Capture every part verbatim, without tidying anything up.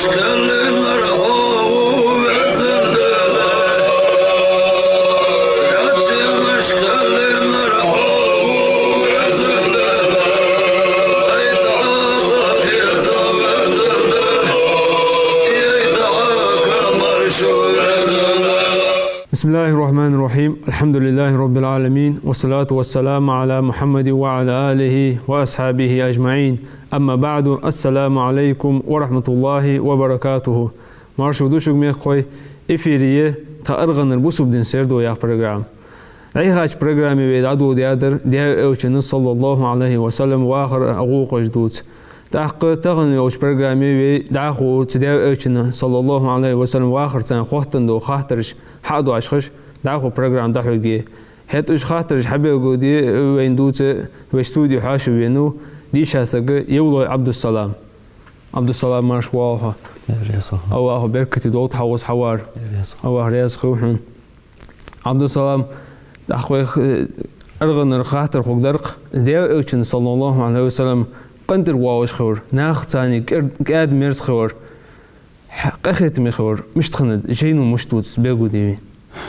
بسم الله الرحمن الرحيم. الحمد لله رب العالمين. والصلاة والسلام على محمد وعلى آله وأصحابه أجمعين. أما بعد. السلام عليكم ورحمة الله وبركاته. Марша ва шуга, мехкахой. Эфире я тха аргӀанара бусалба дина сердо яха программа. Ӏехача программе вай дӀадоладаьдар Даьла Элчан, صلى الله عليه وسلم, вахар а гӀулакхаш дувца. ТӀаккха тахан йолча программе вай дӀахо цу Даьла Элчан, صلى الله عليه وسلم, вахарца хоттаденна дола хаттараш хьадоахаш, дӀахо программа дӀахьоргья. ХӀаьта уж хаттараш хьабелгалде вайна дувца вай студе хьоашалгӀа венав дийша саг Евлой Ӏабдуссалам. Ӏабдуссалам, марша воагӀалва хьо. Раьза хилва. АллахӀа беркате долда хьа укхаза хьавар. Раьза хилва. АллахӀ раьза хилва хьона. Ӏабдуссалам, тӀаккха вай, э, аргӀанара хаттар хургдар-кх: Даьла Элчан, صلى الله عليه وسلم, къинтӀера воаллаш хилар, нахаца кӀер-, кӀаьда-мерза хилар, хьа-, къахетаме хилар мишта хиннад, жайно мишта дувц, белгалде вайна.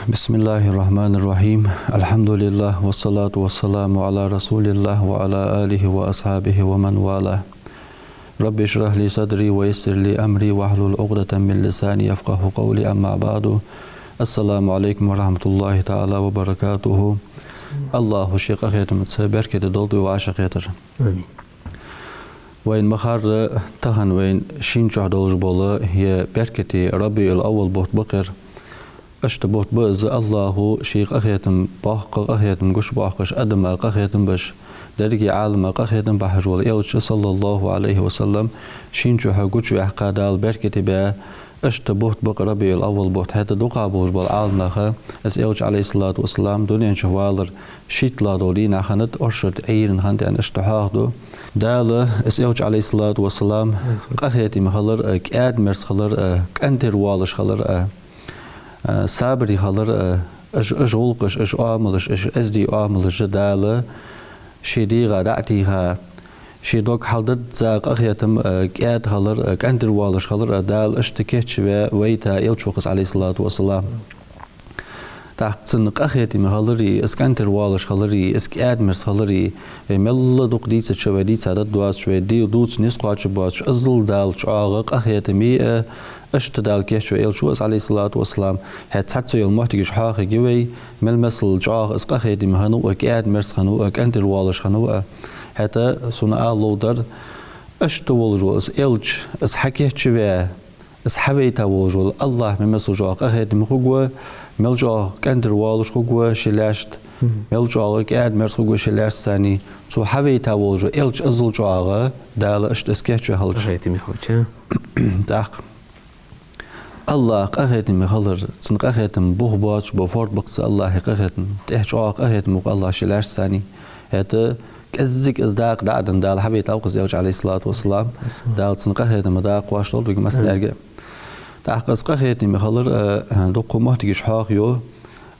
بسم الله الرحمن الرحيم. الحمد لله والصلاة والسلام على رسول الله وعلى آله وأصحابه ومن والاه. رب اشرح لي صدري ويسر لي أمري واحلل عقدة من لساني يفقهوا قولي. أما بعد. السلام عليكم ورحمة الله تعالى وبركاته. АллахӀа ший къахетамца беркате долда вай вӀашагӀкхетар. Амин. Вайна ма харра, тахан вайна шийна чухь долаш бола ер беркате РабиӀул-аввал бутт ба-кх ер. Иштта бутт ба из, АллахӀа ший къахетам, боккха къахетам гучабоаккхаш, адама къахетам беш, деррига Ӏалама къахетам бахьаш вола Элча, صلى الله عليه وسلم, шийна чухь гучаваьккха Дала беркате баь, иштта бутт ба-кх РабиӀул-аввал бутт. ХӀаьта дукхагӀа болаш бола Ӏаламнаха, из Элча, عليه الصلاة والسلام, дунен чу валар шийтталагӀа дола дийнахьа хиннад, оршот Ӏуйранна хиннад аьнна, иштта хьоахаду. Дала из Элча, عليه الصلاة والسلام, къахетаме хилар а, кӀаьда-мерза хилар а, къинтӀера воаллаш хилар а, а, сабаре хилар а, уж, уж гӀулакхаш, уж оамалаш, уж эздий оамалаш Дала ший дегӀа дӀа а тийха, ший дог хьалдадза къахетам а, кӀаьда хилар а, къинтӀера воаллаш хилар а Дала иштта кийчваь вайта Элча ва-кх из, عليه الصلاة والسلام. ТӀаккха цун къахетаме хилари, из къинтӀера воаллаш хилари, из кӀаьда-мерза хилари, вай мел дукха дийцача, вай дийца даргдоацаш, вай ди-, дувца низ кхоачаргбоацаш, иззал Дала чӀоагӀа къахетаме а, иштта Дала кийчваь Элча ва из, عليه الصلاة والسلام. ХӀаьта цхьацца йола моттигаш хьоахаергья вай, мел-масал чӀоагӀа из къахетаме хиннав а, кӀаьда-мерза хиннав а, къинтӀера воаллаш хиннав а. ХӀаьта сона ала ловш дар, иштта волаш вола из Элча, из хьакийчваь, из хьавайта волаш вола АллахӀ мел-масал чӀоагӀа къахетаме хургва, мел чӀоагӀа къинтӀера воаллаш хургва ший лаьшта, мгм, мел чӀоагӀа кӀаьда-мерза хургва ший лаьшца цхьана, цо хьавайта волаш вола Элча иззал чӀоагӀа, Дала иштта из кийчваь хилча. Къахетаме хилча. ТӀаккха АллахӀ къахетаме хилар, цун къахетам бух боацаш бола форд ба-кх из АллахӀа къахетам, тӀех чӀоагӀа къахетаме ва-кх АллахӀ ший лаьшца цхьана. ХӀаьта кӀеззига из дакъа дӀа а денна, Дала хьавайта ва-кх из Элча, عليه الصلاة والسلام, Дала цун къахетама дакъа кхоачадолда вайга массанега. ТӀаккха из къахетаме хилар а, дуккха моттигаш хьоахаю,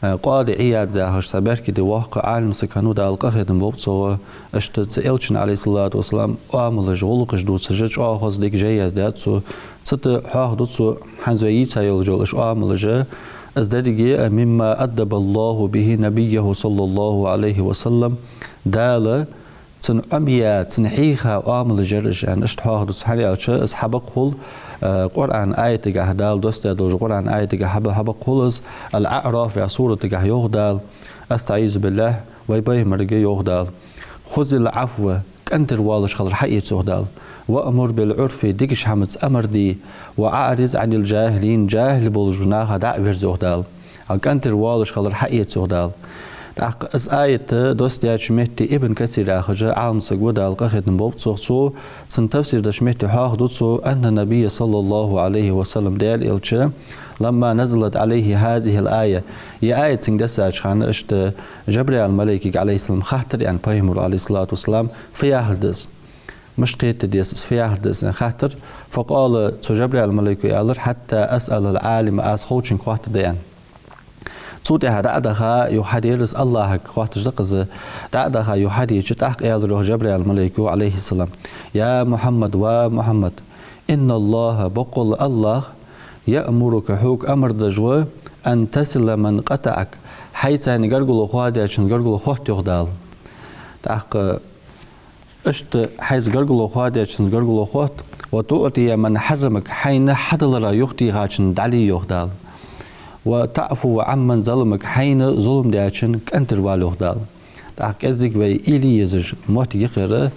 а, Къади Ӏияд яхаш цхьа беркате воккха Ӏалим саг хиннав, Дала къахетам болба цох, иштта цу Элчан, عليه الصلاة والسلام, оамалаш, гӀулакхаш дувцаш чӀоагӀа хоза дика жай яздаьд цо. Цу тӀа хьоахаду цо хӀанз вай йийца йолаш йола уж оамалаш, из деррига а مما أدب الله به نبيه صلى الله عليه وسلم, Дала цунна Ӏомаяь, цунна хьийха оамалаш яр уж, аьнна, иштта хьоахаду цо. ХӀана аьлча, из хьабакъ хул, а, Къуръан аятагахь, Дала доссадаь долча Къуръан аятагахь хьаба-, хьабакъ хул из, Ал-АӀраф яхача суратагахь йоах Дала, أستعيذ بالله, вай пайхамарга йоах Дала: خذ العفو, къинтӀера воаллаш хилар хьаэца, йоах Дала. وأمر بالعرف, дикача хӀамаца амар де. وأعرض عن الجاهلين, жахӀил болча наха дӀа а верза, йоах Дала. Хьо къинтӀера воаллаш хилар хьаэца, йоах Дала. ТӀаккха из аят доссадаьча метте Ибн Касир яхаш Ӏалам саг ва, Дала къахетам болба цох, цо цун тафсир деча метте хьоахаду цо: أن النبي صلى الله عليه وسلم, Даьла Элча, لما نزلت عليه هذه الآية, ер аят цунга дессача хана, иштта Жабраил малайкага, عليه السلام, хаттар аьнна, пайхамара, عليه الصلاة والسلام, фу яхар да из, мишта кхетаде деза из, фу яхар да из аьнна хаттар. فقال, цу Жабраил малайко аьлар: حتى أسأل العالم, аз ховчунга хоаттаргда, аьнна. Цул тӀехьа дӀа а даха, юха хьадера из, АллахӀага хоатташ да-кх из, дӀа а даха, юха хьадича, тӀаккха аьлар, йоах, Жабраил малайко, عليه السلام: يا محمد, ва Мухьаммад, «إن الله», боккъала АллахӀ, «يأمرك», хьога амар деш ва, «أن تصل من قطعك», хьайца цхьан гаргало хоадаьчун гаргало хотта, йоах Дала. ТӀаккха иштта хьайца гаргало хоадаьчун гаргало хотта, «وتعطي من حرمك», хьайна хьадалара юхатехачун дӀале, йоах Дала. «وتعفو عمن ظلمك», хьайна зулам даьчун кӀантӀера вала, йоах Дала. ТӀаккха кӀеззига вай уйла е езаш моттиг я-кх ер.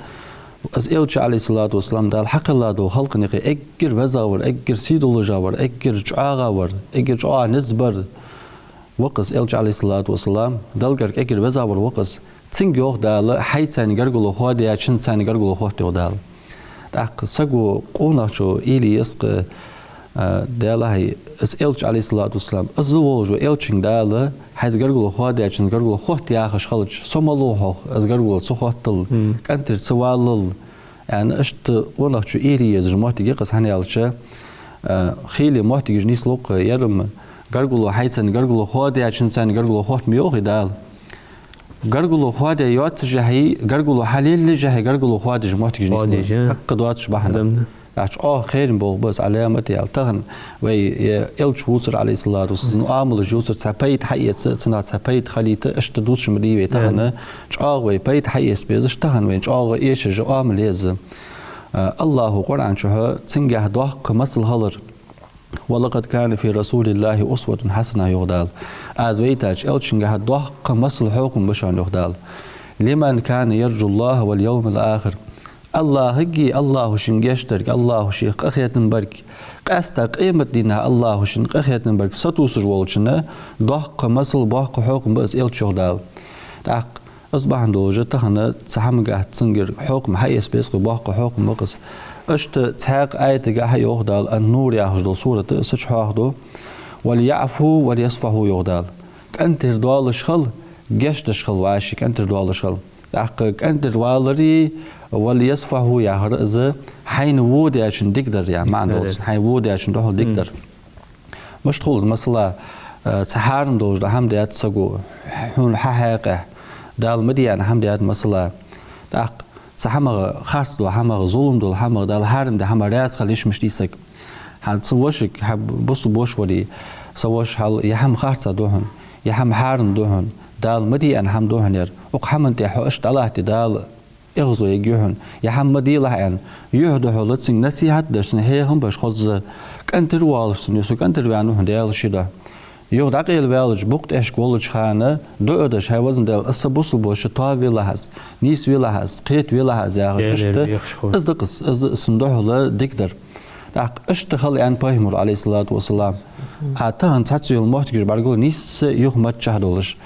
Из Элча, عليه الصلاة والسلام, Дала хьакхелла долча халкъа юкъе эггара везагӀа вар, эггара сий долаш вар, эггара чӀоагӀа вар, эггара чӀоагӀа низ бар ва-кх из Элча, عليه الصلاة والسلام, Далла гарга эггара везагӀа вар ва-кх из. Цунга йоах Дала, хьайца цхьан гаргало хоадаьчун цхьан гаргало хотта, йоах Дала. ТӀаккха саго, къонахчо уйла е еза-кх, а, Даьлахьа, из Элча, عليه الصلاة والسلام, из волаш волча Элчанга Дала, хьайца гаргало хоадаьчун гаргало хотта яхаш хилча, со малув хьох, из гаргало ца хоттал, кӀантӀера ца валлал, аьнна, иштта къонахчо уйла е езаш моттиг я-кх из, хӀана аьлча, а, хийла моттигаш нийслу-кх, ер-м гаргало, хьайца цхьан гаргало хоадаьчун цхьан гаргало хотта ма йоахий Дала. Гаргало хоадаь йоаццашехьа, гаргало хьалеллашехьа гаргало хоадеш моттигаш нийслу. Хоадеш, а? Цхьаккха доацаш бахьан. Адам. ЧӀоагӀа кхерам бола ба из Ӏаламат ял. Тахан вай, э, Элча вувцар, عليه الصلاة والسلام, цун оамалаш ювцар, цхьа пайда хьаэца, цунах цхьа пайда хилийта, иштта дувцаш ма дий вай тахан. ЧӀоагӀа вай пайда хьаэца безаш, тахан вайна чӀоагӀа эшаш оамал я из. А, АллахӀа Къуръан чу цунгахьа доккха масал хилар. «ولقد كان في رسول الله أسوة حسنة», йоах Дала. Аз вайтача Элчангахьа доккха масал, хьокхам ба шоана, йоах Дала. «لمن كان يرجو الله واليوم الآخر». АллахӀагеи, АллахӀа шийна гешт дарга, АллахӀа шийх къахетам барга, къаьстта къематдийнахьа АллахӀа шийна къахетам барга сатувсаш волчунна доккха масал, боккха хьокхам ба из Элча, йоах Дала. ТӀаккха из бахьан долаш тахан цу хӀамагахьа цунгара хьокхам хьаэца беза-кх, боккха хьокхам ба-кх из. Иштта цхьаькха аятагахьа йоах Дала, Ан-Нур яхаш дола сурат, цу чу хьоахаду: «وليعفوا وليصفحوا», йоах Дала. КӀантӀера доалаш хила, гешт деш хила, вӀаший кӀантӀера доалаш хила. ТӀаккха кӀантӀера валари, «وليصفحوا» яхар из хьайна во даьчун дика дар, яха маӀан долаш, хьайна во даьчун духьал дика дар. Мишта хул из, масала, э, цхьа хьарам долаш дола хӀама даьд саго, хьона хьахьекъехьа, Дала ма де аьнна хӀама даьд, масала. ТӀаккха цу хӀамах, харц долча хӀамах, зулам долча хӀамах, Дала хьарам даь хӀамах раьза хила йиш мишта я саг? ХӀанз са вошаг, хьа бусалба воша вале, са воша, хьал, ер хӀама харц да хьона, ер хӀама хьарам да хьона, Дала ма де аьнна хӀама да хьона ер. Укх хӀаман тӀа хьо иштта дӀалатте, Дала эгӀазло ергья хьона, ер хӀама ма делахь аьнна, юхь-духьала цунга насихьат деш, цунна хьехам беш, хоза кӀантӀера воалаш цунна, ер со кӀантӀера ваьннав хьона Даьла ший духьа. Юха дӀакъайла ваьлча, букъ тӀехьашка волча хана дуӀа деш: «ХӀай везан Даьла, аз са бусалба воша тоавелахь аз, нийсвелахь аз, кхетавелахь аз», яхаш, иштта. Из да-кх из, из да цун духьала дика дар. ТӀаккха иштта хила аьннад Пайхамара, عليه الصلاة والسلام. А тахан цхьацца йола моттигаш бӀаргагу нийсса юха маччахь долаш.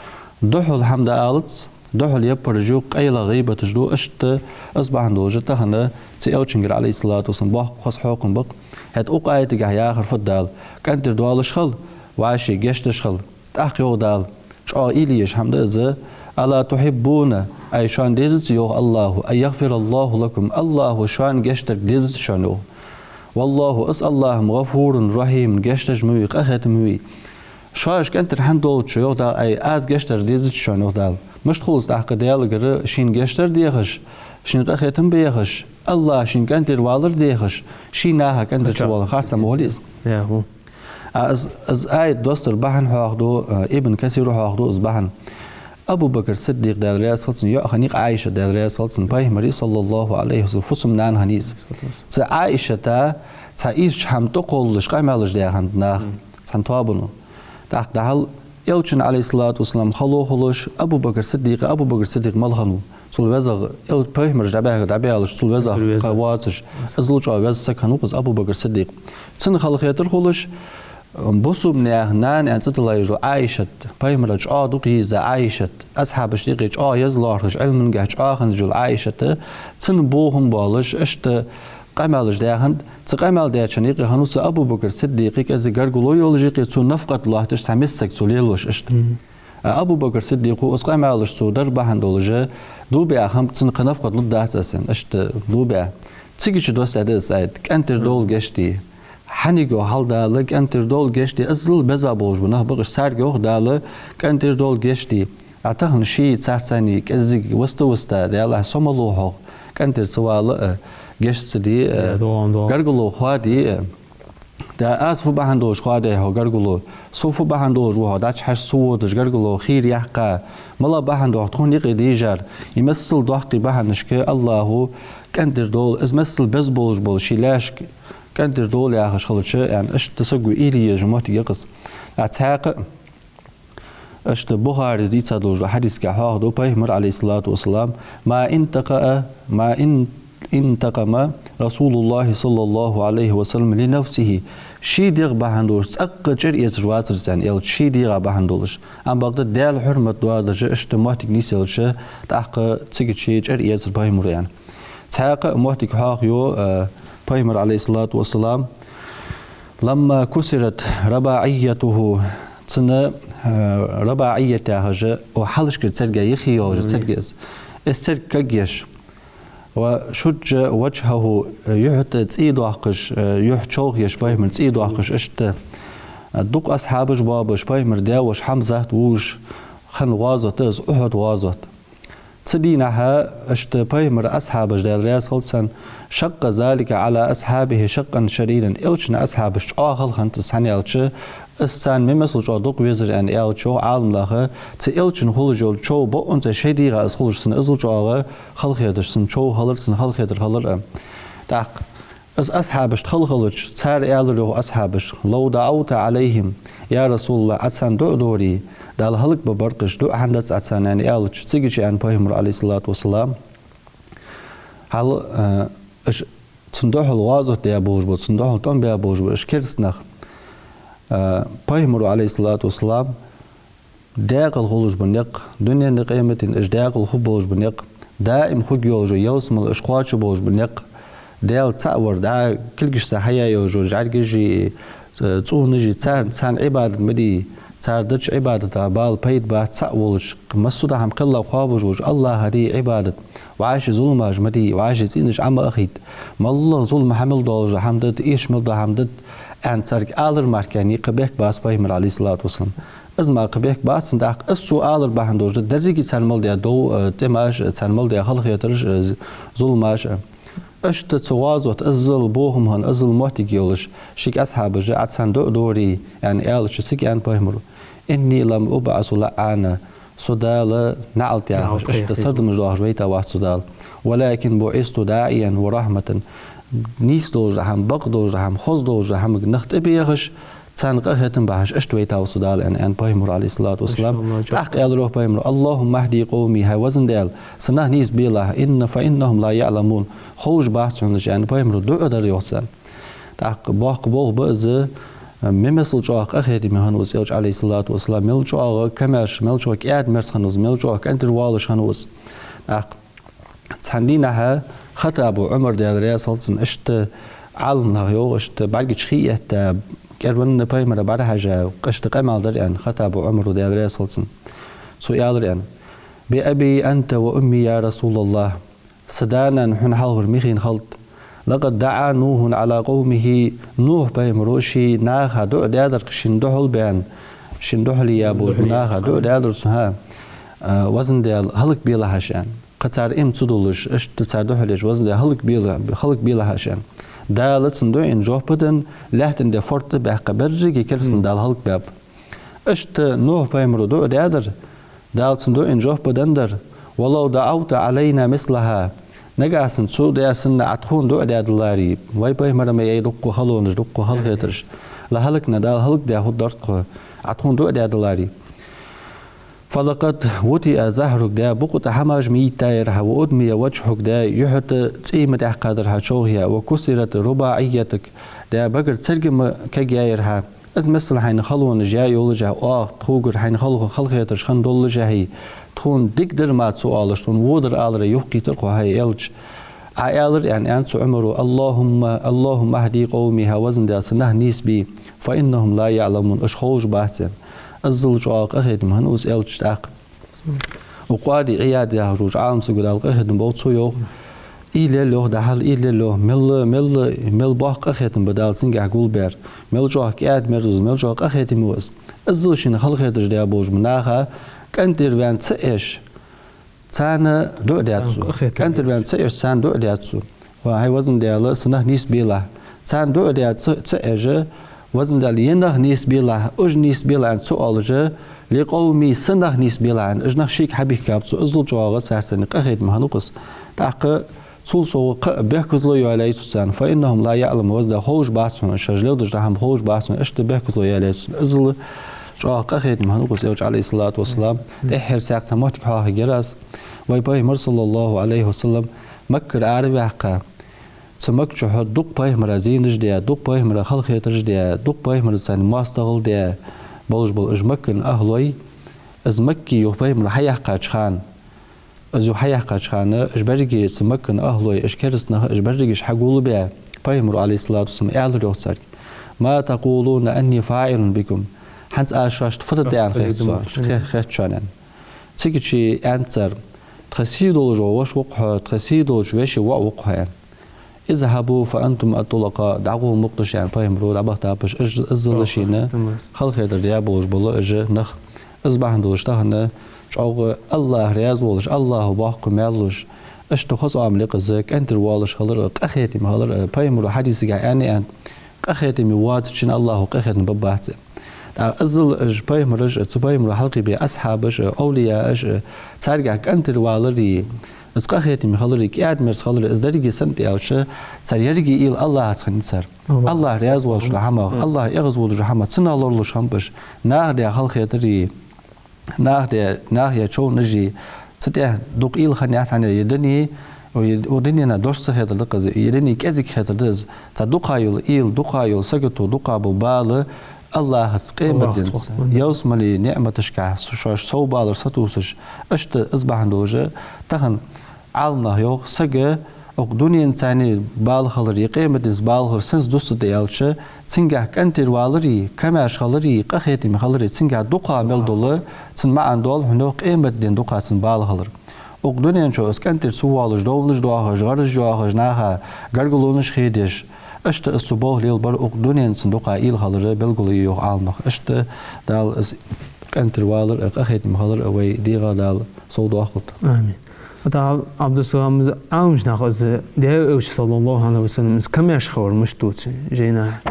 Духьала хӀама дӀаалац, духьала яппараш я, къайлагӀа гӀийбаташ да, иштта. Из бахьан долаш тахан цу Элчангара, عليه الصلاة والسلام, боккха хоза хьокхам ба-кх. ХӀаьта укх аятагахьа яхар фуд Дала: кӀантӀера доалаш хила, вӀаший гешт деш хила. ТӀаккха йоах Дала, чӀоагӀа уйла е езаш хӀама да из: «ألا تحبون», ай шоана дезац, йоах АллахӀа, «أن يغفر الله لكم», АллахӀа шоана гешт дарга дезац шоана, йоах. «والله», из АллахӀ-м, «غفور رحيم», гешт деш ма вий, къахетам ма вий. Шо уж кӀантӀера хӀана доалац, йоах Дала, ай аз гешт дар дезац шоана, йоах Дала. Мишта хул из тӀаккха Даьлагара шийна гешт дар дехаш, шийна къахетам бехаш, АллахӀа шийна кӀантӀера валар дехаш, ший наха кӀантӀера ца валар, харц ма хулий из. А из, из аят доссара бахьан хьоахаду, э, Ибн Касира хьоахаду из бахьан. Абу Бакр Сиддикъ, Даьла раьза хилва цунна, йоӀ хиннай-кх Ӏайшат, Даьла раьза хилва цунна, Пайхамара, صلى الله عليه وسلم, фусам-нана хиннай из. Цу Ӏайшата цхьа ийрча хӀама тӀакхоллаш къамаьлаш даь хиннад наха цхьан тоабано. ТӀаккха дӀахьал Элчан, عليه الصلاة والسلام, хало хулаш, Абу Бакр Сиддикъ, Абу Бакр Сиддикъ мала хиннав? Цул везагӀа, Эл-, Пайхамараш дӀабаьхка дӀабаьлча, цул везагӀа кхы воацаш, иззал чӀоагӀа веза саг хиннав-кх из Абу Бакр Сиддикъ. Цунна хала хетар хулаш, бусалба наьха нана аьнна цӀи тилла йолаш йола Ӏайшат, Пайхамара чӀоагӀа дукха йийза Ӏайшат, асхьабашта юкъе чӀоагӀа еза лоархӀаш, Ӏилмангахьа чӀоагӀа хинна йола Ӏайшат, цунна бохам болаш, иштта къамаьлаш даь хиннад. Цу къамаьл даьчарна юкъе хиннав цу Абу Бакр Сиддикъа кӀезига гаргало йолаш, юкъе цо нафакъат лоаттадеш цхьа миска саг, цо лелош иштта. А Абу Бакр Сиддикъо из къамаьлаш цо дар бахьан долаш, дув баь хиннаб, цунна кхы нафакъат лургдац аз аьнна, иштта дув баь. Цига чу доссадаьд из аят: кӀантӀера довла, гешт де. Хьанга йоах хьал Дала, кӀантӀера довла, гешт де, иззал беза болаш ба нах, бакъаш царга йоах Дала, кӀантӀера довла, гешт де. А тахан ший царца цхьана кӀезига виста-виста, Даьлахьа, со малув хьох, кӀантӀера ца вала а, гешт ца де, э, Э, догӀан, догӀан. гаргало хоаде, э, да, аз фу бахьан долаш хоадаю хьо, гаргало, со фу бахьан долаш ва хьо, дӀачухьежа ца водаш, гаргало, хийра яккха, малагӀа бахьан да хьона тхона юкъе дийжар, из миссел доккхий бахьанашка АллахӀо кӀантӀера довла, из миссел беза болаш бола ший лаьшка кӀантӀера довла яхаш хилча, аьнна, иштта саго уйла е езаш йола моттиг я-кх из. А цхьаькха а, иштта Бухарес дийца долаш долча хьадисага хьоахаду Пайхамара, عليه الصلاة والسلام: «ما انتقأ، ما ان-، انتقم رسول الله صلى الله عليه وسلم لنفسه». Ший дегӀа бахьан долаш цӀаккха чӀир эцаш вацар из, аьнна, Элча, ший дегӀа бахьан долаш. Амма бакъда Даьла хьурмат доадеш, иштта моттиг нийсъелча, тӀаккха цига чӀир эцар Пайхамаро, аьнна. Цхьаькха а моттиг хьоахаю, э, Пайхамара, عليه الصلاة والسلام: «لما كسرت رباعيته», цун, э, рубаӀият яхаш, о, хьалхашкара церга, йиххе йолаш Мгм. церга из. Из церга кагъеш. «وشج وجهه», юхь тӀа цӀий доаккхаш, э, юхь човхаеш, Пайхамара цӀий доаккхаш, иштта. Э, дукха асхьабаш боабеш, Пайхамара даь-воша Хьамзат вувш хинна гӀазот да из, Ухьуд гӀазот. Цу дийнахьа иштта Пайхамара асхьабаш, Даьла раьза хилва царна, «شق ذلك على أصحابه شقا شديدا». Элчан асхьабаш чӀоагӀа хала хиннад из, хӀана аьлча, из царна ма миссел чӀоагӀа дукха везар, аьнна, аьлча, йоах Ӏаламнаха, цу Элчана хулаш йола чов бокъонца шоай дегӀа из хулаш, цунна иззал чӀоагӀа хала хеташ, цунна чов хилар, цунна хала хетар хилар, а. ТӀаккха из асхьабашта хала хилча, цар аьлар, йоах, асхьабаша: «لو دعوت عليهم يا رسول الله», Ӏа царна дуӀа дора, Дала хӀалакбе бар-кх уж, дуӀа хӀана дац Ӏа царна, аьнна, аьлча, цига чу аьннад Пайхамаро, عليه الصلاة والسلام: «Хьал, э, уж цунна духьал гӀазот даь болаш бола, цунна духьал тӀом баь болаш бола уж керста нах, э, Пайхамаро, عليه الصلاة والسلام, даькъала хулаш бола никъ, дунен а къематдийнахьа а уж даькъала хургболаш бола никъ, даим хургйолаш йола ялсмала уж кхоачаргболаш бола никъ, Даьла цаӀ вар, дӀа кулгашца хьаяь йолаш йола жӀаргаши, э, цӀонаши, царна, царна Ӏибадат ма де, цар деча Ӏибадата бала пайда бац, цаӀ волаш, массадола хӀама кхелла кхоабаш волча АллахӀа де Ӏибадат, вӀаши зуламаш ма де, вӀаши цӀенаш Ӏо ма ахийта, моллагӀа зулам хьа мел долаш да хӀама да, эша мел дола хӀама да», аьнна, царга алар мара кхы бехк бац Пайхамара, عليه الصلاة والسلام. Из мара кхы бехк бац цунна, тӀаккха из цо алар бахьан долаш да деррига цар мел даь дов, э, тӀемаш, цар мел даь халахетараш, э, з-, зуламаш, э. Иштта цу гӀазота иззал бохам хинна, иззал моттиг йолаш, шийга асхьабаша: «Ӏа царна дуӀа дора», аьнна, аьлча, цига аьннад Пайхамаро: «إني لم أبعث لعانا». Со Дала наӀалт яхаш, наӀалт яхаш, иштта сардамаш доахаш вайтавац со Дала. «ولكن بعثت داعيا ورحمة». Нийса долаш дола хӀама, бакъ долаш дола хӀама, хоза долаш дола хӀамага нах тӀабехаш, царна къахетам бахьаш, иштта вайтав со Дала, аьнна, аьннад Пайхамаро, عليه الصلاة والسلام. МашаАллахӀ, чӀоагӀа. ТӀаккха аьлар, йоах, Пайхамаро: «اللهم اهد قومي», хӀай везан Даьла, са нах нийса белахь, «إن، فإنهم لا يعلمون», ховш бац хьона уж, аьнна, Пайхамаро дуӀа даьр, йоах, царна. ТӀаккха боккха болх ба из, ма миссел чӀоагӀа къахетаме хиннав из Элча, عليه الصلاة والسلام, мел чӀоагӀа камаьрша, мел чӀоагӀа кӀаьда-мерза хиннав из, мел чӀоагӀа кӀантӀера воалаш хиннав из. ТӀаккха цхьан дийнахьа Хаттабо Ӏумар, Даьла раьза хилва цунна, иштта Ӏаламнаха йоах, иштта бӀаргачу хий этта, кӀервенна Пайхамара бӀарахьежа, иштта къамаьл даьр, аьнна, Хаттабо Ӏумаро, Даьла раьза хилва цунна. Цо аьлар, аьнна: «بأبي أنت وأمي يا رسول الله». Са да-нана хьона хьалхара михийна хилда. «لقد دعا نوح على قومه». Нухь пайхамаро ший наха дуӀа даьдар-кх, шийна духьал баьнна, шийна духьале яь болча наха дуӀа даьдар цо, хӀа. А, везан Даьла, хӀалакбелахь уж, аьнна. Кхы цар иман ца дуллаш, иштта цар духьал еча, везан Даьла, хӀалакбела-, хӀалакбелахь уж, аьнна. Дала цун дуӀайна жоп а денна, лаьттан тӀа форд а баьккха, беррига керстанаш Дала хӀалакбаьб. Иштта Нухь пайхамаро дуӀа даьдар, Дала цун дуӀайна жоп а деннадар: «ولو دعوت علينا مثلها». Нагахь санна цо даь санна Ӏа тхона дуӀа даьдаларе, вай пайхамара ма яй дуккха халонаш, дуккха халахетараш, «لهلكنا», Дала хӀалакдаь хургдар тхо, Ӏа тхона дуӀа даьдаларе. «فلقد وطئ ظهرك», да букъа тӀа хӀамаш ма йиттаяр хьа, «وأدمي وجهك», да юхь тӀа цӀий ма тӀаьккхадар хьа човхаяь, «وكسرت رباعيتك», да багара церга ма кагъяьяр хьа. Из миссел хьайна халонаш яь йоллашехь, оаха тхогара хьайна хала-, халахетараш хинна доллашехь, тхона дика дар ма цо оалаш, тхона во дар аларе юхакхийтар-кх хьо, хӀай Элча. Ӏа аьлар, аьнна, аьннад цу Ӏумаро: «اللهم، اللهم اهد قومي», хӀай везан Даьла, са нах нийсбе, «فإنهم لا يعلمون», уж ховш бац, аьнна. Иззал чӀоагӀа къахетаме хиннав из Элча тӀаккха. Укх Къади Ӏияд яхаш волча Ӏаламсаго, Дала къахетам болба цунна, йоах, уйла ел, йоах, дӀахьал уйла ел, йоах, мел, мел, мел боккха къахетам ба Дала цунгахьа гулбаьр, мел чӀоагӀа кӀаьда-мерза ва из, мел чӀоагӀа къахетаме ва из. Иззал шийна халахетараш даь болча наха кӀантӀера ваьнна ца Ӏеш, царна дуӀа даьд цо. Царна къахетам КӀантӀера ваьнна ца Ӏеш, царна дуӀа даьд цо. Ва хӀай везан Даьла, са нах нийсбелахь. Царна дуӀа даь ца, ца Ӏеш, везан Даьла, ер нах нийсбелахь, уж нийсбелахь аьнна ца оалаш, لقومي, са нах нийсбелахь аьнна, уж нах шийга хьабихкаб цо, иззал чӀоагӀа царца къахетаме хиннав-кх из. ТӀаккха цул совгӀа кхы а бехказло йоалаяьй цо царна. فإنهم لا يعلمون, везан Даьла, ховш бац хьона уж, шоаш леладеш дола хӀама ховш бац хьона, иштта бехказло йоалаяьй цо царна. Иззал чӀоагӀа къахетаме хиннав-кх из Элча, عليه الصلاة والسلام. ТӀеххьара цхьаькха цхьа моттиг хьоахаергья аз. Вай Пайхамар, صلى الله عليه وسلم, Маккара араваьккха, цу Макка чухь дукха Пайхамара зенаш даь, дукха Пайхамара халахетараш даь, дукха Пайхамарца моастагӀал даь болаш бола уж Маккан ахӀлой, из Макка юха Пайхамар хьаяьккхача хана, из юха хьаяьккхача хана, уж беррига, цу Маккан ахӀлой, уж кераста нах, уж берригаш хьагулбаь, Пайхамара, عليه الصلاة والسلام, аьлар йоах царга: ما تقولون أني فاعل بكم؟ ХӀанз аз шоашта фу дергда аьнна хет шоана, хе-, хет шоана аьнна. Цигача аьннад цар: тха сий долаш вола воша ва-кх хьо, тха сий долча веший воӀ ва-кх хьо, аьнна. اذهبوا فأنتم الطلقاء, дӀагӀо мукъагӀа, аьнна, Пайхамара, дӀабахийтаб уж, иззал шийна халахетар даь болаш бола уж нах. Из бахьан долаш тахан чӀоагӀа АллахӀ раьза волаш, АллахӀа боккха маьл луш, иштта хоза Ӏамал я-кх из, кӀантий воалаш хилар, къахетаме хилар, Пайхамара хьадисагахь аьнна, аьнна, къахетаме воацачоа АллахӀа къахетам бергбац. ТӀаккха иззал уж Пайхамараш, цу Пайхамара хьалкхебаь асхьабаш, овлияаш, царгахь кӀантий валари, из къахетаме хилари, кӀаьда-мерза хилари, из деррига санна тӀа аьлча, цар еррига уйла АллахӀаца хиннай цар. АллахӀ раьза воацаш дола хӀамах, АллахӀ эгӀазвоалаш дола хӀамах цунах лоралуш хиннаб уж. Наха даь халахетари, наха даь, наха яь човнаши, цу тӀа дукха уйла хиннаяц хьона, ер дуне, ер, ер дунен дош ца хетар да-кх из, ер дуне кӀезига хетар да из. Цхьа дукха йола уйла, дукха йола сагото, дукха бола бала АллахӀаца, къематдийнца, ялсмален ниӀматашкахь шоаш совбалар сатувсаш, иштта из бахьан долаш, тахан Ӏаламнаха йоах, саг укх дуненца бала хилари, къематдийнца бала хилари сенца дувц тӀа аьлча, цунгахь кӀантий валари, комаьрша хилари, къахетаме хилари, цунгахь дукха мел дола, цун маӀан доал хьона, йоах, къематдийнахьа дукха цун бала хилар. Укх дунен чу из кӀантий ца воалаш, довнаш доахаш, гӀараш йоахаш, наха гаргалонаш хедеш, иштта из цо болх лелабар укх дуненца цун дукха уйла хилар белгало я, йоах Ӏаламнаха. Иштта Дала из кӀантий валар а, къахетаме хилар а вай дегӀа Дала совдоаккхалда. Амин. ТӀаккха, Ӏабдуссалам, из Ӏаламнаха из Даьла Элча, صلى الله عليه وسلم, из комаьрша хилар мишта дувц жайна?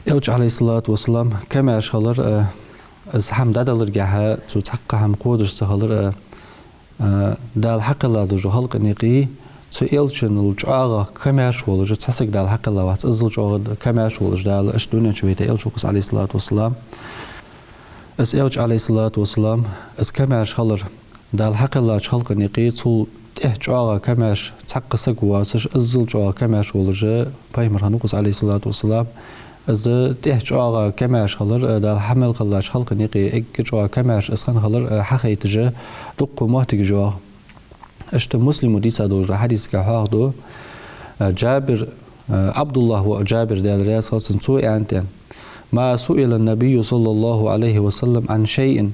Элча, عليه الصلاة والسلام, комаьрша хилар, э, из хӀама дӀадаларгахьа цо цхьаккха хӀама кхоадаш ца хилар, э, э, Дала хьакхелла долча халкъа юкъе цу Элчанал чӀоагӀа комаьрша волаш цхьа саг Дала хьакхелла вац, иззал чӀоагӀа комаьрша волаш Дала иштта дунен чу вайта Элча ва-кх из, عليه الصلاة والسلام. Из Элча, عليه الصلاة والسلام, из комаьрша хилар Дала хьакхеллача халкъа юкъе цул тӀехьа чӀоагӀа комаьрша цхьаккха саг воацаш, иззал чӀоагӀа комаьрша волаш Пайхамар хиннав-кх из, عليه الصلاة والسلام. Из тӀехьа чӀоагӀа комаьрша хилар, Дала хьа мел кхеллача халкъа юкъе эггара чӀоагӀа комаьрша из хинна хилар хьахайташ дуккха моттигаш йоагӀа. Иштта Муслима дийца долча хьадисагахь хьоахаду, Джабир, Ӏабдуллахь воӀ Джабир, Даьла раьза хилва цунна, цо аьннад: ما سئل النبي صلى الله عليه وسلم عن شيء,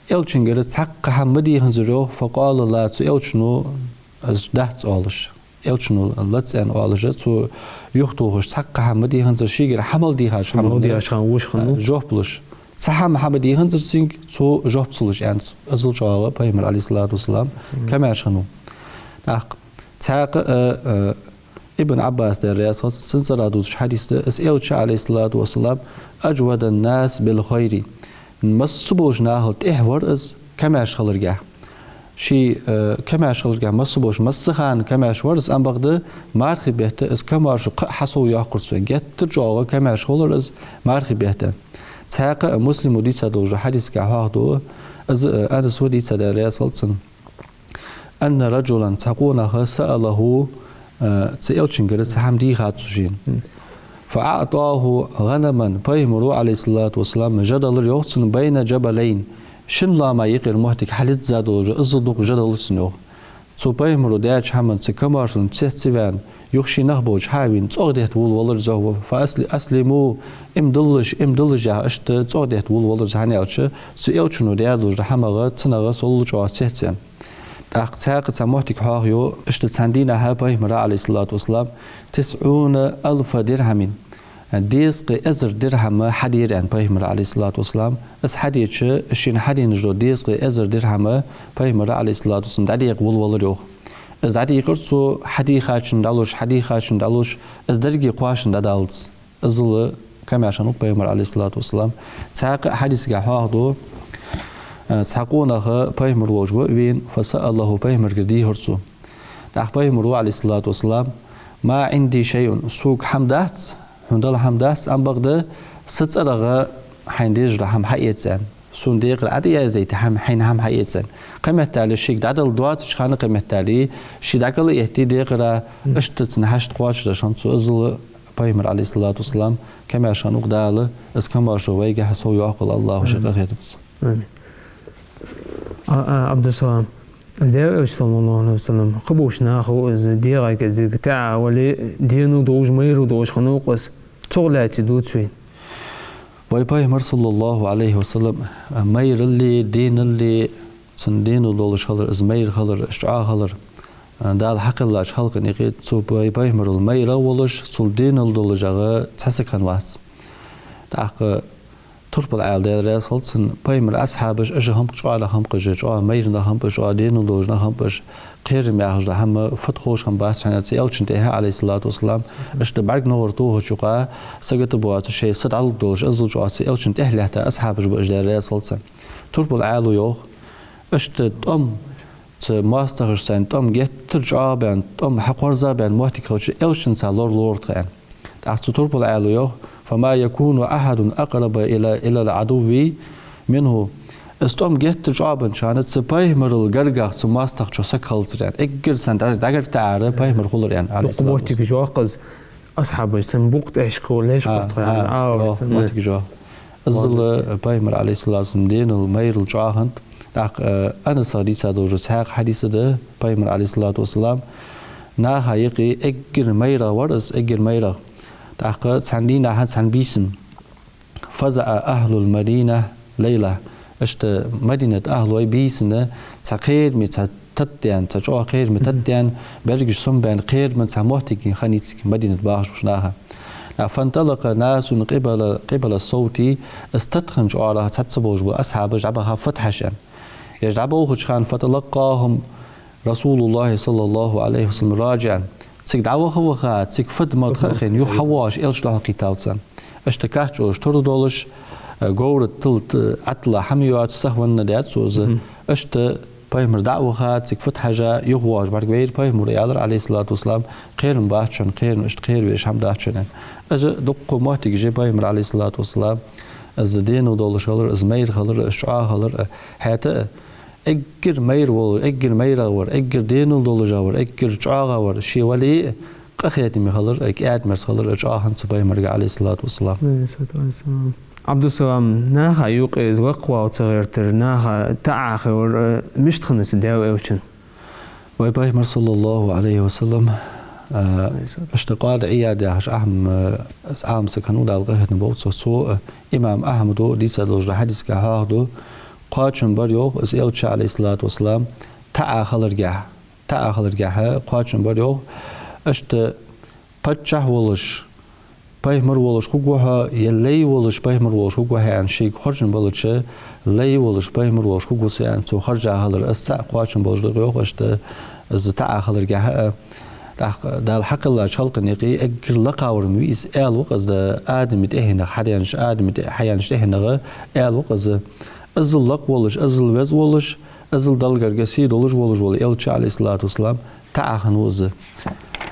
Элчангара цхьаккха хӀама ма дийханзар, йоах, فقال لا, цу Элчано из дац оалаш, Элчано лац аьнна оалаш, цо юхатохаш цхьаккха хӀама ма дийханзар, шийгара хьа мел дийхача хӀаманна жоп луш. Цхьа хӀама хьа ма дийханзар цунга, цо жоп ца луш, аьннад цо. Иззал чӀоагӀа Пайхамар, عليه الصلاة والسلام, комаьрша хиннав. ТӀаккха цхьаькха а, а, Ибн Ӏаббаса, Даьла раьза хилва цунна, цунцара дувцаш хьадис да, из Элча, عليه الصلاة والسلام, أجود الناس بالخير, масса болча нахал тӀехьа вар из комаьрша хиларгахь. Ше, э, комаьрша хиларгахь масса болча, масса хана комаьрша вар из, ам бакъда мархий бетта из комаьршо кхы а хьасовйоаккхар цо, геттара чӀоагӀа комаьрша хилар из мархий бетта. Цхьаькха а Муслима дийца долча хьадисагахь хьоахаду, из, э, Анаса дийца, Даьла раьза хилва цунна. أن رجلا, цхьа къонах, سأله, э, цу Элчангара цхьа хӀама дийхад цо шийна. فأعطاه غنما, Пайхамаро, عليه الصلاة والسلام, жа далар, йоах, цунна, بين جبلين, шин лоаман юкъера моттиг хьализза долаш, иззал дукха жа далар цунна, йоах. Цу Пайхамаро даьча хӀаманца, цу комаьршонца цецваьнна, юха ший нах болча хьавена, цӀогӀа детта волавалар из, йоах. فأسل-, أسلموا, иман диллалаш, иман диллалаш, яхаш, иштта цӀогӀа детта волавалар из, хӀана аьлча цу Элчано даь долча хӀамах, цунах совла чӀоагӀа цецваьнна. ТӀаккха цхьаькха цхьа моттиг хьоахаю, иштта цхьан дийнахьа Пайхамара, عليه الصلاة والسلام, تسعون ألف درهم, дезткъа эзар дирхӀам хьадера, аьнна, Пайхамара, عليه الصلاة والسلام. Из хьадича, шийна хьаденаш дола дезткъа эзар дирхӀам Пайхамара, عليه الصلاة والسلام, дӀадекъа волавалар, йоах. Из дӀадийкъар цо, хьадийхачун дӀалуш, хьадийхачун дӀалуш, из деррига кхоачаш дӀадаллалца. Иззал комаьршан ву пайхамар, Ӏалайхи ссалату вассалам. Цхьаькха а хьадисагахь хьоахаду, э, цхьа къонах пайхамар волча ва а вена, فسأله, пайхамарагара дийхар цо. ТӀаккха пайхамара, Ӏалайхи ссалату вассалам: «ما عندي شيء, сога хӀама дац, хьона дала хӀама дац, амма бакъда са цӀерагӀа хьайна дезаш дола хӀама хьаэца», аьнна. Сона декхар Ӏа тӀаяздайта хӀама, хьайна хӀама хьаэца аьнна. Кхыметтел шийга дӀадала доацача хана кхыметтел ше дӀакӀал а этте декхар, иштта цун хьашт кхоачашдеш хиннад цо. Иззал пайхамар, Ӏалайхи ссалату вассалам, комаьршан ву-кх, Дала из комаьршо вайгахьа совйоаккхалва, АллахӀа ший къахетамца. Амин. А, а, Ӏабдуссалам, из Даьла Элча, саллаллахӀу Ӏалайхи ва саллам, кхыболча нахал из дегӀа кӀезига таӀа вале, денал долаш, майрал долаш хиннав-кх из, цох лаьца дувц вайна. Вай пайхамар, саллаллахӀу Ӏалайхи ва саллам, майралли, деналли, цун денал долаш хилар, из майра хилар, из чӀоагӀа хилар, Дала хьакхеллача халкъа юкъе цу пай-, пайхамарал майра волаш, цул денал долаш а цхьа саг хиннавац. ТӀаккха Турпал Ӏаьла, Даьла раьза хилва цунна, пайхамара асхьабаш, уж хӀама чӀоагӀа нах хиннаб-кх уж, чӀоагӀа майра нах хиннаб уж, чӀоагӀа денал долаш нах хиннаб уж, кхерам яхаш дола хӀама фуд ховш хиннабац хьона, цу Элчан тӀехьа, Ӏалайхи ссалату вассалам, иштта бӀарг ногӀар тохача юкъа, сагота боацаш, шоай са дӀалургдолаш, иззал чӀоагӀа цу Элчан тӀехьа лаьтта асхьабаш ба уж, Даьла раьза хилва царна. Турпал Ӏаьлас йоах, иштта тӀом, цу моастагӀашца тӀом геттара чӀоагӀа баьнна, тӀом хьакхорза баьнна моттиг хилча, Элчанца лоралора тха, аьнна. ТӀаккха цу Турпал Ӏаьлас йоах: «فما يكون أحد أقرب إلى، إلى العدو منه». Из тӀом геттара чӀоагӀа баьннача хана цу пайхамарал гаргагӀа цу моастагӀчоа саг хилацар, аьнна. Эггара царна дӀа-, дӀагартаӀара пайхамар хулар, аьнна, Ӏалайхи ссалату вассалам. Дукха моттигаш йоах-кх из, асхьабаш цун букъа тӀехьашка леш хургда, аьнна, а, йоах, цун моттигаш йоах. Иззал пайхамара, Ӏалайхи ссалату вассалам, денал, майрал чӀоагӀа хиннад. ТӀаккха, э, Анаса дийца долаш цхьаькха хьадис да, пайхамар, Ӏалайхи ссалату вассалам, наха юкъе эггара майрагӀа вар из, эггара майрагӀа. ТӀаккха цхьан дийнахьа, цхьан бийсан, «فزع أهل المدينة ليلة». Иштта Мадината ахӀлой бийсан цхьа кхераме, цхьа тата даьнна, цхьа чӀоагӀа кхераме тата даьнна, берригаш сомабаьнна, кхераме цхьа моттиг хиннай цига Мадината бахаш болча наха. «فانطلق ناس قبل، قبل الصوت», из тата хиннача оагӀорахьа цхьацца болаш бола асхьабаш дӀабаха фуд хьажа, аьнна. Уж дӀаболхача хана, «فتلقاهم رسول الله صلى الله عليه وسلم راجعا». Цига дӀаваха-ваха, цига фуд-малад ха а хинна, юха хьавоагӀаш Элча дӀахьокхийтав царна. Иштта кач оаш тур долаш, э, говра тилла, э, Ӏаттала хӀама йоаца сахвенна даьд цо из. Иштта пайхамар дӀа а ваха, цига фуд хьажа, юхавоагӀаш бӀаргавайра пайхамар, аьлар, Ӏалайхи ссалату вассалам, кхерам бац шоана, кхерам, иштта кхеравеш хӀама дац шоана, аьнна. Из дукха моттигаш я пайхамара, Ӏалайхи ссалату вассалам, из денал долаш хилар, из майра хилар, из чӀоагӀа хилар, э, хӀаьта а, эггара майра вола, эггара майрагӀа вар, эггара денал долаш вар, эггара чӀоагӀа вар, ше вале а, къахетаме хилар, э, кӀаьдмерза хилар, э, чӀоагӀа хиннад цу пайхамарга, Ӏалайхи ссалату вассалам. Ӏалайхи ссалату вассалам. Ӏабдуссалам, наха юкъе из лакхвала ца гӀертар, наха таӀа хилар, э, мишта хиннад цу Даьла Элчан? Вай пайхамар, саллаллахӀу Ӏалайхи ва саллам, э, иштта Къади Ӏияд яхаш Ӏам, э, Ӏам саг хиннав, Дала къахетам болба цох, цо, э, имам Ахьмада дийца долаш дола хьадисагахь хьоахаду, кхоачам бар, йоах, из Элча, Ӏалайхи ссалату вассалам, таӀа хиларгахьа, таӀа хиларгахьа кхоачам бар, йоах, иштта паччахь волаш пайхамар волаш хургва хьо, е лай волаш пайхамар волаш хургва хьо, аьнна, шийга хоржам балача, лай волаш пайхамар волаш хургва со, аьнна, цо хоржа хилар, из цаӀ кхоачам болаш да-кх, йоах, иштта из таӀа хиларгахьа а. ТӀаккха Дала хьакхеллача халкъа юкъе эггара лакхавар ма вий из, аьла ва-кх из, Адама тӀехьенах хьадаьннача, Адама тӀе-, хьаяьннача тӀехьенах аьла ва-кх из. Иззал лакха волаш, иззал веза волаш, иззал Далла гарга сий долаш волаш вола Элча, Ӏалайхи ссалату вассалам, таӀа хиннав из.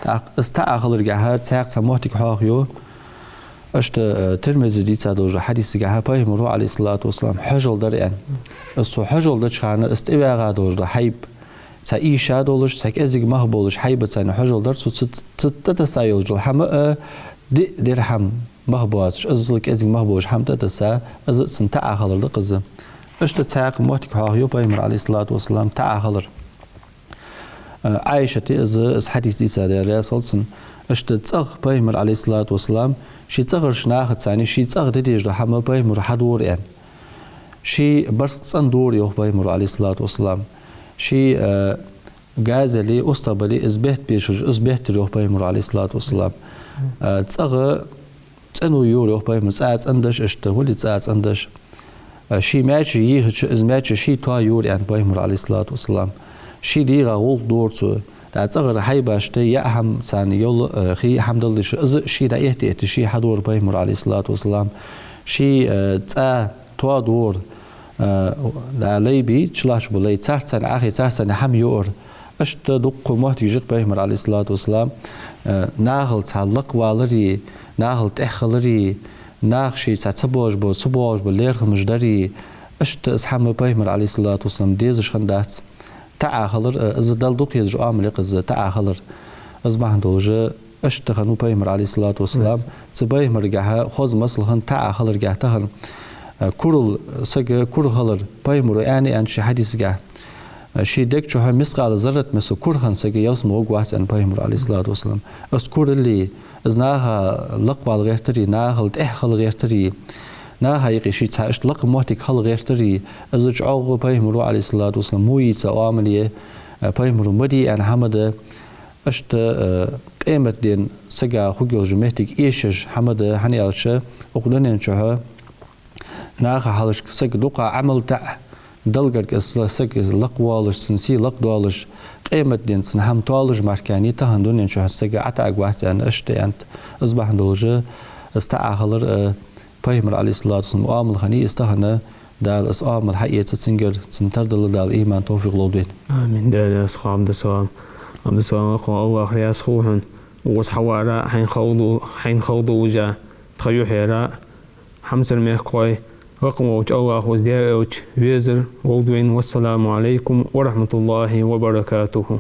ТӀаккха из таӀа хиларгахьа цхьаькха цхьа моттиг хьоахаю. Иштта, э, Тирмизис дийца долча хьадисагахьа пайхамара, Ӏалайхи ссалату вассалам, хьажол дар, аьнна. Из цо хьажол деча хана, из тӀаваьгӀа долаш дола хьайба, цхьа ийша долаш, цхьа кӀезига мах болаш хьайбаца хьажол дар цо, цу, цу тӀатесса йолаш дола хӀама а диъ дирхьам мах боацаш, иззал кӀезига мах болаш хӀама тӀатесса, из цун таӀа хилар да-кх из. Иштта цхьаькха моттиг хьоахаю пайхамара, Ӏалайхи ссалату вассалам, таӀа хилар. Э, Ӏайшата я из, из хьадис дийца, Даьла раьза хилва цунна. Иштта цӀагӀа пайхамар, Ӏалайхи ссалату вассалам, ший цӀагӀарча нахаца ший цӀагӀа де дезаш дола хӀама пайхамара хьадора, аьнна. Ший барзкъа цӀена дора, йоах пайхамара, Ӏалайхи ссалату вассалам. Ший, э, газели, устагӀбали из бетта безаш, из беттара, йоах пайхамара, Ӏалайхи ссалату вассалам. Э, цӀагӀа цӀено йора, йоах пайхамара, цӀа цӀендеш, иштта гӀоли цӀа цӀендеш. Э, ший маьчеш йийхача, из маьчеш ший тоаюра, аьнна, пайхамара, Ӏалайхи ссалату вассалам. Ший дегӀа гӀулакх дора цо. дӀа цӀагӀара хьайбашта яа хӀама царна йола, э, хий хӀама дала йиш, из ший дӀаэтта-этта ший хьадора пайхамара, عليه الصلاة والسلام, ший, э, цӀа тоадора, э, дӀа лай бий, чулахьчу бу лай, царца царна Ӏохайна, царца царна хӀама йора. Иштта дуккха моттигаш я-кх пайхамара, عليه الصلاة والسلام, э, нахал цхьа лакхвалари, нахал тӀеххилари, наха шийца ца боагӀаш бола, ца боагӀаш бола лерхӀамаш дари, иштта из хӀама пайхамара, عليه الصلاة والسلام, дезаш хиннадац. ТаӀа хилар, э, из Далла дукха езаш Ӏамал я-кх из, таӀа хилар. Из бахьан долаш, иштта хиннав пайхамар, عليه الصلاة والسلام. Цу пайхамаргахьа хоза масал хиннад таӀа хиларгахьа тахан, э, курал сага кура хилар, пайхамара аьнна, аьннад ший хьадисагахьа. Э, ший дег чухьа мискъала заррат миса кура хинна сага ялсмала гӀоргвац, аьннад пайхамара, عليه الصلاة والسلام. Из курал, из наха лакхвала гӀертари, нахал тӀеххила гӀертари, наха юкъе шийца иштта лакха моттиг хила гӀертари, из чӀоагӀа пайхамара, عليه الصلاة والسلام, мо йийца Ӏамал я, э, пайхамара ма де аьнна хӀама да, иштта, э, къематдийнахьа сага хургйолаш йола моттиг эшаш хӀама да, хӀана аьлча, укх дунен чухьа наха хьалхашка саг дукха Ӏамал-таӀа далгарг, из саг лакхвоалаш, цун сий лакхдоалаш, къематдийнахьа цун хӀама тоалаш мара кхы а тахан дунен чухьа саг ӀотаӀаргвац аьнна, иштта аьннад. Из бахьан долаш, из таӀа хилар, э, пайхамара, عليه الصلاة والسلام, Ӏамал хиннай, из тахан Дала из Ӏамал хьаэца цунгара, цунна тардала Дала иман, товфикъ лолда вайна. Амин. Даьла раьза хилва, Ӏабдуссалам. Ӏабдуссалам, воккха АллахӀ раьза хилва хьона. Укхаза хьавара, хьайна хала ду-, хьайна хала долаш тха юхьера, хьамсара мехкахой, лакха волча АллахӀа из даь аьлча везар лолда вайна. والسلام عليكم ورحمة الله وبركاته.